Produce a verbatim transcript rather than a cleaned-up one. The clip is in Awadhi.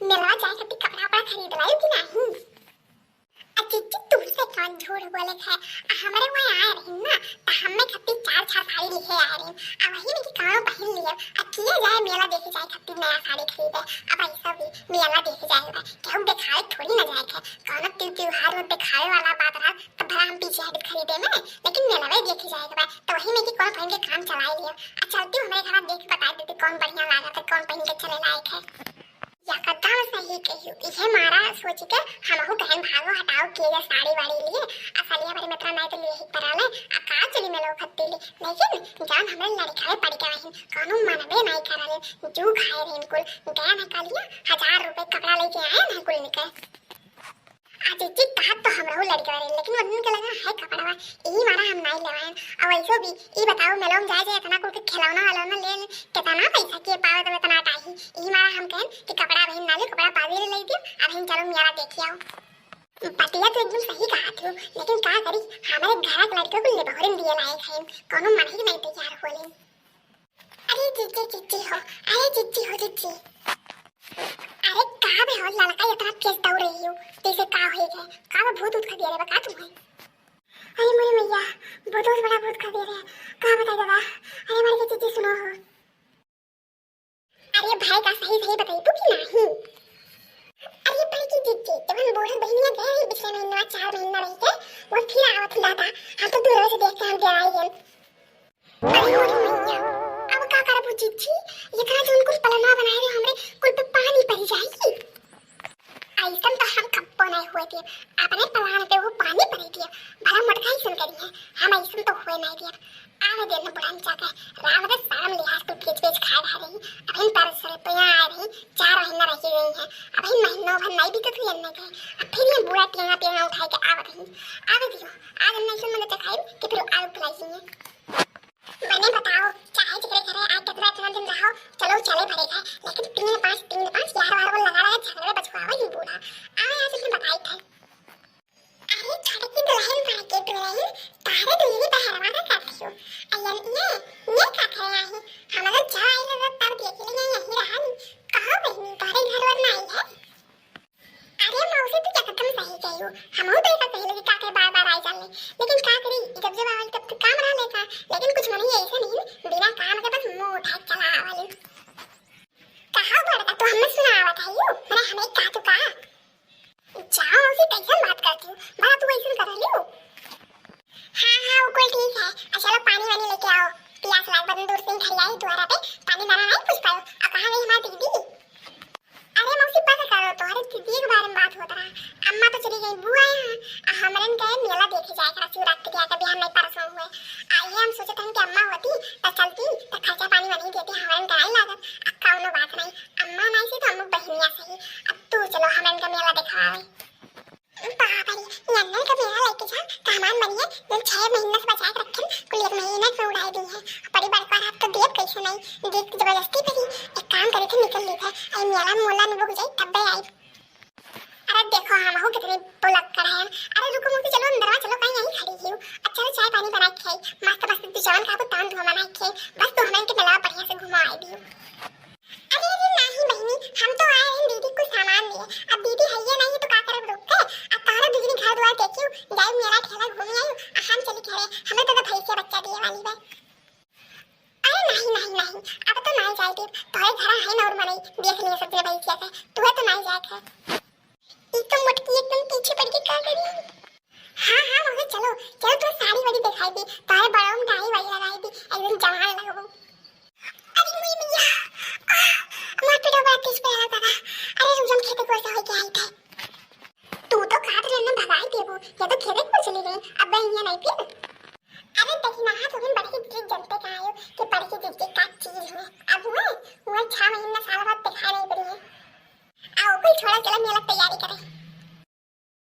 मेलवा जाए खातिर कपड़ा उपड़ा खरीद लायू कि नाही? आ जिज्जी, तुहसे कौन झूठ बोले है? आ हमरे वहाँ आए रही ना, त हमें खातिर चार चार साड़ी लिहे आए रही। आ वही में कि कौनो पहन लियो, आ किए जाए मेला देखे जाए खातिर नया साड़ी खरीदे। अब ऐसा भी मेला देखे जाए बा, केहू देखावे थोड़ी ना जाए है। कौनो त्योहार में देखावे वाला बात रहा, त भला हम पीछे हट खरीदे में, लेकिन मेलवे देखे जाए के बा, त वही में कि कौनो पहन के काम चलाए लियो। आ चलती हूँ हमरे घर देख के बताए देती कौन बढ़िया लागत है, कौन पहन के चले लायक है। या कदम सही कहियो, इहे मारा सोच के हमहू कहन भागो हटाओ के जा साड़ी वाड़ी लिए, आ सलिया भरे में इतना नहीं तो लिए ही परा ले, आ का चली में लोग खत्ती ली, लेकिन जान हमरे लड़का में पड़ गए हैं, कौनो मनबे नहीं कर रहे, जू खाए रहे कुल, गए ना कलिया, हजार रुपए कपड़ा लेके आए ना कुल निकल। आ जिज्जी, कहा तो हमरो लड़का रहे, लेकिन वो दिन के लगा है कपड़वा, यही मारा हम नहीं लेवाएन। और वैसो भी, ई बताओ, मेलवा में जाए जाए इतना कुल के खिलौना वलौना ले ले, कितना पैसा के पावे तब इतना टाही। यही मारा हम कहन कि कपड़ा अभी ना ले, कपड़ा बाद में ले दियो, अभी चलो मेला देख आओ। बतिया तो एकदम सही कहा थी, लेकिन का करी, हमारे घर के लड़के को ले बहरिन दिए लायक है, कोनो मन ही नहीं तैयार होले। अरे जिज्जी, जिज्जी हो, अरे जिज्जी हो, जिज्जी। अरे का बे हो लड़का, इतना तेज दौड़ रही हो, जैसे का होई गए, का बे भूत उत खा दिया रे बा का तुम्हें? अरे मोरे मैया, बहुत बड़ा भूत खा दिया रे, का बताई दादा? अरे मार के जिज्जी सुनो हो। अरे भाई का सही सही बताई तू कि नाही? अरे भाई की जिज्जी, जब हम बूढ़ा बहनिया गए रही पिछले महीना, चार महीना रही के, वो फिर आवत ही दादा, हम तो दूर से देख के हम डराई गए। अरे मोरे मैया, अब का करबू जिज्जी? एकरा जोन कुल पलनवा बनाए रहे हमरे कुल पे पानी पड़ी जाई। अइसन तो हम कब्बो नहीं हुए दिए, अपने पलान पे वो पानी पड़ी दिए, भला मोटका ही सुन करी है, हम अइसन तो हुए नहीं दिए। आवे दे न बुढ़न जाके, राम रे साम लिहाज तू भेज भेज खाए रह रही, अभी पर से रुपया आए रही, चार महीना रह गई है, अभी महीनों भर नहीं बीतत हुई अन्ने के, अब फिर ये बूढ़ा टेंगा टेंगा उठाए के आवत ही, आवे दियो, आज नहीं सुन मैंने दिखाई कि फिर आलू पिलाई ही है। मने बताओ, चाहे जेकरे घरे आए केतना एतना दिन रहो, चलो चले भरे घर, लेकिन तीन पाँच, तीन पाँच यार वार वो लगा रहे झगड़े बछुआवे ही बूढ़ा। आवे आज इन्हें बताई थे। अरे छोटकी दुल्हन बन के दुल्हन, तारे दुल्हन बहरवा का करती हो। अय्या ये, ये का करे आई? हम लोग जब आई लोग तब देख लिए यही रहा नहीं। कहो बहनी, तारे घर वर ना आई है? अरे मौसी, तू एकदम सही कही हो। हमहू तो ऐसा कही लगी का के बार बार आई जाले, लेकिन का करी, जब जब आवल तब तो काम रह लेता। लेकिन कुछ मनई ऐसे नहीं, बिना काम के बस मुंह उठा के चला आवल। कहा बड़का, तू हमें सुनावत है यू? मने हमें का तू का? जा मौसी, कैसन बात करती हो? बड़ा तू ऐसन कर रही हो। हाँ हाँ, वो कुल ठीक है। अच्छा लो, पानी वानी लेके आओ, प्यास लाग बदन दूर से ही खड़ी आई द्वारा पे, पानी लाना नहीं पूछ पायो। अब कहाँ गई हमारी दीदी? अरे मौसी, बस करो, तोहरे दीदी के बारे में बात होत रहा। अम्मा तो चली गई बुआ यहाँ, आ हमरन के मेला देखे जाए करा शिवरात्रि के आके बिहान नहीं परसों हुए। आ ये हम सोचत हन कि अम्मा होती तो चलती तो खर्चा पानी वही देती, हमरन के नहीं लागत। अब कौनो बात नहीं, अम्मा नहीं सी तो हम बहनिया सही। अब तू चलो हमरन के मेला दिखावे। बाप रे, नन्नन के मेला लेके जा, तो हमार मनिया जब छह महीना से बचा के रखे, कुल एक महीना में उड़ाई दी है। बड़ी बड़का रात तो देव कैसे नहीं, देख जबरदस्ती करी, एक काम करे थे निकल ली थे, आई मेला मोला में रुक जाई तब आई। अरे देखो, हम हो कितने बुलक्कड़ हैं। अरे रुको मौसी, चलो अंदर आ, चलो कहीं यहीं खड़ी ही हूँ। अच्छा, चलो चाय पानी बना के खाई, मस्त मस्त बिचौन खाबो, तान धुआ बना के खाई। बस तू हमें के मेला बढ़िया से घुमा आई दियो। अरे, अरे, नाही बहिनी, हम तो आए रहे दीदी कुछ सामान लिए। अब दीदी है ये नहीं तो का करब रुक के? अब तारा दीदी घर द्वार देखियो, जाई मेला ठेला घूमी आई, आ हम चली घरे, हमें तो भैंसिया बच्चा दिए वाली बा। अरे नाही, नाही, नाही, अब तो नाही जाए देब, तोरे घर है ना और मनई, देख लिए सब जने भैंसिया के, तू है तो नाही जाए के। ई तो मोटकी एकदम पीछे पड़ के का करी? हाँ, हाँ, मौसी चलो, चलो तो साड़ी वाड़ी दिखाई दी, तारे बड़ा में दाढ़ी वाड़ी लगाई दी, एकदम जवान लगबो। अरे मुई मैया, आह, मार पीट बड़ा तेज पे लगा दादा। अरे रुक जा, खेते को ऐसा होके आई थे। तू तो काट रहे ना भगाई देबो, या तो खेते को चली गई, अब मैं यहाँ नहीं फिर। अरे देखी ना, हाँ, तुम बड़ी ठीक जनते का,